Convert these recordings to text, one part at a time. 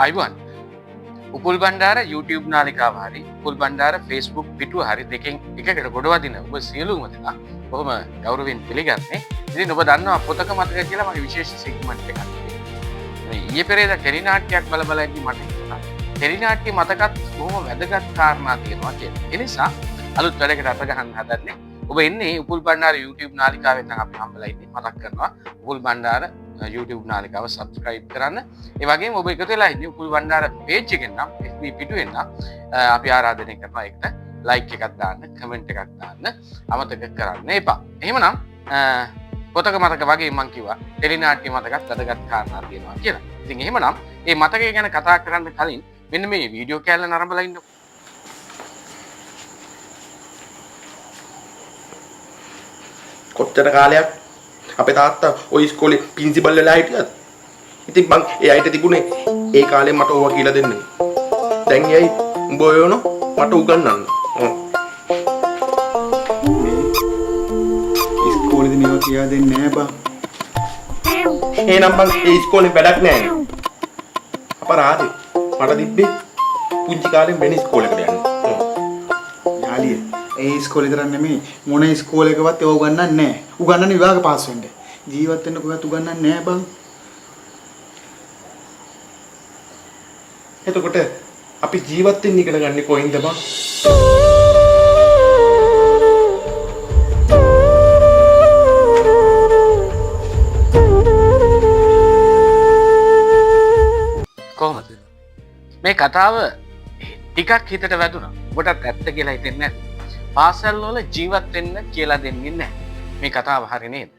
අයිබෝන් උපුල් බණ්ඩාර YouTube නාලිකාව හරි උපුල් බණ්ඩාර Facebook පිටුව හරි දෙකෙන් එකකට ගොඩවදින ඔබ සියලුම දෙනා බොහොම ගෞරවයෙන් පිළිගන්නේ. ඉතින් ඔබ දන්නවා පොතක මතක කියලා මගේ විශේෂ සෙග්මන්ට් එකක් තියෙනවා. මේ ඊයේ පෙරේදා ටෙලි නාට්‍යයක් බල බල ඉද්දි මට හිතුණා ටෙලි නාට්‍ය මතකත් බොහොම වැදගත් කාරණා තියෙනවා කියලා. ඒ නිසා අලුත් වැඩකට අත ගහන්න හදන්නේ. ඔබ එන්නේ උපුල් බණ්ඩාර YouTube නාලිකාවෙන් නම් අපි හම්බෙලා ඉන්නේ. මතක් කරනවා උපුල් බණ්ඩාර YouTube නාලිකාව සබ්ස්ක්‍රයිබ් කරන්න. ඒ වගේම ඔබ එකතු වෙලා ඉන්නේ උපුල් බණ්ඩාර පේජ් එකෙන් නම් FB පිටුවෙන් නම් අපි ආරාධනය කරනවා ඒකට ලයික් එකක් දාන්න, කමෙන්ට් එකක් දාන්න අමතක කරන්න එපා. එහෙමනම් පොතක මතක වගේ මං කිව්වා ටෙලි නාට්‍ය මතකත් වැදගත් කාරණා තියෙනවා කියලා. ඉතින් එහෙමනම් මේ මතකය ගැන කතා කරන්න කලින් මෙන්න මේ වීඩියෝ කෑල්ල නරඹලා ඉන්නකෝ. කොච්චර කාලයක් අපේ තාත්තා ওই ඉස්කෝලේ ප්‍රින්සිපල් වෙලා හිටියද? ඉතින් බං ඒ අයට තිබුණේ ඒ කාලේ මට ඕවා කියලා දෙන්න. දැන් ඇයි උඹ ඔය වෙනෝ මට උගන්වන්න. මේ ඉස්කෝලේදී මේවා කියා දෙන්නේ නෑ බං. එහෙනම් බං ඒ ඉස්කෝලේ වැඩක් නෑනේ. අපරාධේ මට තිබ්බේ පුංචි කාලේ වෙන ඉස්කෝලේකට යන්න. යාළියේ ඒ ඉස්කෝලේ විතරක් නෙමෙයි මොන ඉස්කෝලේකවත් ඒව උගන්වන්නේ නෑ. උගන්වන්නේ විභාග පාස් වෙන්න. ජීවත් වෙන්න කොහෙවත් උගන්වන්නේ නෑ බං. එතකොට අපි ජීවත් වෙන්න ඉගෙන ගන්නේ කොහෙන්ද බං? කොහොමද මේ කතාව ටිකක් හිතට වැදුනා. ඔබටත් ඇත්ත කියලා හිතෙන්නේ නැද්ද? පාසල් වල ජීවත් වෙන්න කියලා දෙන්නේ නැහැ. මේ කතාව හරි නේද?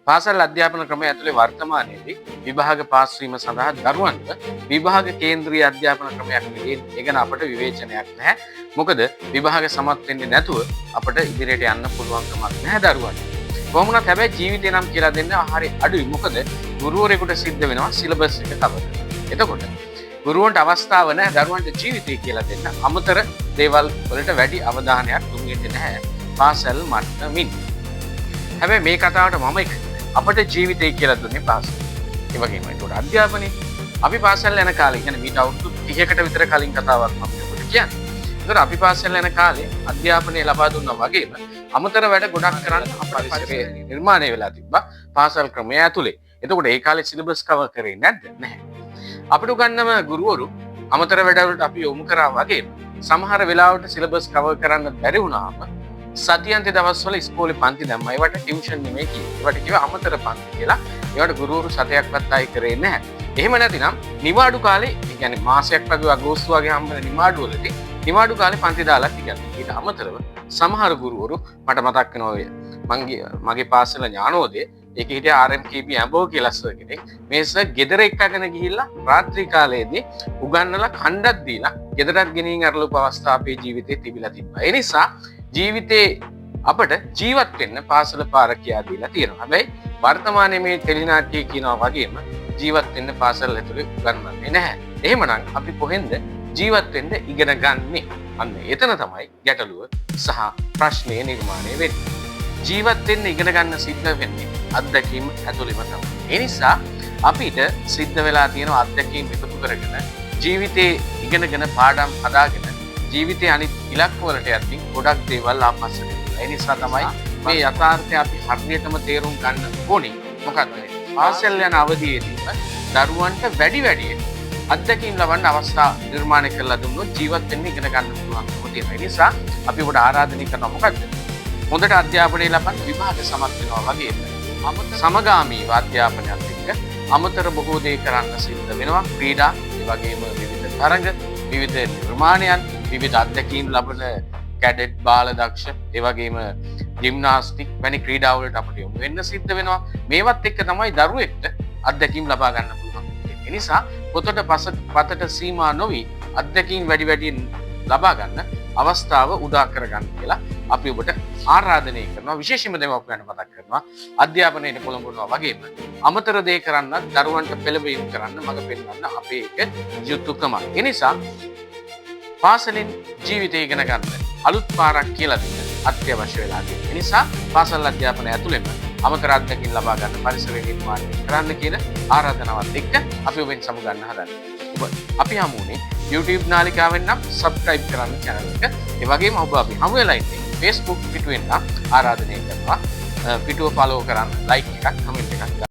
පාසල් අධ්‍යාපන ක්‍රමය ඇතුලේ වර්තමානයේදී විභාග පාස් වීම සඳහා දරුවන්ට විභාග කේන්ද්‍රීය අධ්‍යාපන ක්‍රමයක් නෙවෙයි. ඒ ගැන අපට විවේචනයක් නැහැ. මොකද විභාග සමත් වෙන්නේ නැතුව අපට ඉදිරියට යන්න පුළුවන්කමක් නැහැ දරුවන්ට. කොහොම වුණත් හැබැයි ජීවිතේ නම් කියලා දෙන්න හරි අඩුයි. මොකද ගුරුවරයෙකුට සිද්ධ වෙනවා සිලබස් එක කවර් කරන්න. එතකොට ගුරුවන්ට අවස්ථාව නැහැ දරුවන්ට ජීවිතය කියලා දෙන්න. අමතර දේවල් වලට වැඩි අවධානයක් යොමු වෙන්නේ නැහැ පාසල් මට්ටමින්. හැබැයි මේ කතාවට මම එකඟ නෑ. අපට ජීවිතය කියලා දුන්නේ පාසල්. ඒ වගේම ඒකට අධ්‍යාපනයේ අපි පාසල් යන කාලේ, කියන්නේ මීට අවුරුදු 30කට විතර කලින් කතාවක් මම ඔබට කියන්නේ. ඒතර අපි පාසල් යන කාලේ අධ්‍යාපනය ලබා දුන්නා වගේම අමතර වැඩ ගොඩක් කරන්න අපේ පරිසරය නිර්මාණය වෙලා තිබ්බා පාසල් ක්‍රමය ඇතුලේ. එතකොට ඒ කාලේ සිලබස් කවර් කරේ නැද්ද? නැහැ. අපිට උගන්වන ගුරුවරු අමතර වැඩවලට අපි යොමු කරා වගේම සමහර වෙලාවට සිලබස් කවර් කරන්න බැරි වුණාම සතියන්තය දවස්වල ඉස්කෝලේ පන්ති දැම්මා. ඒවට ටියුෂන් නෙමෙයි කිව්වේ. ඒවට කිව්වා අමතර පන්ති කියලා. ඒවට ගුරුවරු සතයක්වත් අය කරේ නැහැ. එහෙම නැතිනම් නිවාඩු කාලේ, ඒ කියන්නේ මාසයක් වගේ අගෝස්තු වගේ හම්බ වෙන නිවාඩු වලදී නිවාඩු කාලේ පන්ති දාලා ඉගැන්නුවා. ඊට අමතරව සමහර ගුරුවරු මට මතක් වෙනවා ඔය මගේ පාසල ඥානෝදය, ඒකේ හිටිය RMKP ඇඹෝ කියලා සර් කෙනෙක්. මේ සර් ගෙදර එක්කගෙන ගිහිල්ලා රාත්‍රී කාලයේදී උගන්වලා කණ්ඩක් දීලා ගෙදරට ගෙනින් අරලපු අවස්ථා අපේ ජීවිතේ තිබිලා තිබ්බා. ඒ නිසා ජීවිතේ අපට ජීවත් වෙන්න පාසල පාර කියා දීලා තියෙනවා. හැබැයි වර්තමානයේ මේ ටෙලි නාට්‍යයේ කියනවා වගේම ජීවත් වෙන්න පාසල් ඇතුලේ උගන්වන්නේ නැහැ. එහෙමනම් අපි කොහෙන්ද ජීවත් වෙන්න ඉගෙන ගන්නෙ? අන්න එතන තමයි ගැටලුව සහ ප්‍රශ්නය නිර්මාණය වෙන්නේ. ජීවත් වෙන්න ඉගෙන ගන්න සිද්ධ වෙන්නේ අත්දැකීම් ඇතුළෙම තමයි. ඒ නිසා අපිට සිද්ධ වෙලා තියෙන අත්දැකීම් එකතු කරගෙන ජීවිතේ ඉගෙනගෙන පාඩම් හදාගෙන ජීවිතේ අනිත් ඉලක්ක වලට යද්දී ගොඩක් දේවල් ආපස්සට එනවා. ඒ නිසා තමයි මේ යථාර්ථය අපි හරියටම තේරුම් ගන්න ඕනේ. මොකද්ද? පාසල් යන අවධියේදීම දරුවන්ට වැඩි වැඩියෙන් අත්දැකීම් ලබන්න අවස්ථා නිර්මාණය කරලා දුන්නොත් ජීවත් වෙන්න ඉගෙන ගන්න පුළුවන්කම තියෙනවා. ඒ නිසා අපි ඔබට ආරාධනය කරනවා මොකද්ද? හොඳට අධ්‍යාපනය ලබන්න විභාග සමත් වෙනවා වගේම සමගාමීව අධ්‍යාපනයත් එක්ක අමතර බොහෝ දේ කරන්න සිද්ධ වෙනවා. ක්‍රීඩා, ඒ වගේම විවිධ තරඟ, විවිධ නිර්මාණයන්, විවිධ අත්දැකීම් ලබන කැඩට් බාල දක්ෂ, ඒ වගේම ජිම්නාස්ටික් වැනි ක්‍රීඩා වලට අපිට යොමු වෙන්න සිද්ධ වෙනවා. මේවත් එක්ක තමයි දරුවෙක්ට අත්දැකීම් ලබා ගන්න පුළුවන්. ඒ නිසා පොතට පතට සීමා නොවි අත්දැකීම් වැඩි වැඩියෙන් ලබා ගන්න අවස්ථාව උදා කරගන්න කියලා අපි ඔබට ආරාධනය කරනවා. විශේෂයෙන්ම දෙමව්පියන්ට මතක් කරනවා අධ්‍යාපනයට පොළඹවනවා වගේම අමතර දේ කරන්නත් දරුවන්ට පෙළඹවීම කරන්න මඟ පෙන්වන්න අපේ එක යුතුයකමක්. ඒ නිසා පාසලෙන් ජීවිතය ඉගෙන ගන්න අලුත් පාරක් කියලා දෙන්න අත්‍යවශ්‍ය වෙලා තියෙනවා. ඒ නිසා පාසල් අධ්‍යාපනය ඇතුළෙම අමතර අත්දැකීම් ලබා ගන්න පරිසරය නිර්මාණය කරන්න කියන ආරාධනාවත් එක්ක අපි ඔබෙන් සමු ගන්න හදන්නේ. ඔබ අපි හමු වුණේ YouTube නාලිකාවෙන් නම් සබ්ස්ක්‍රයිබ් කරන්න channel එක. ඒ වගේම ඔබ අපි හමු වෙලා ඉන්නේ Facebook පිටුවෙන් නම් ආරාධනය කරනවා පිටුව ෆලෝ කරන්න, ලයික් එකක්, කමෙන්ට් එකක්.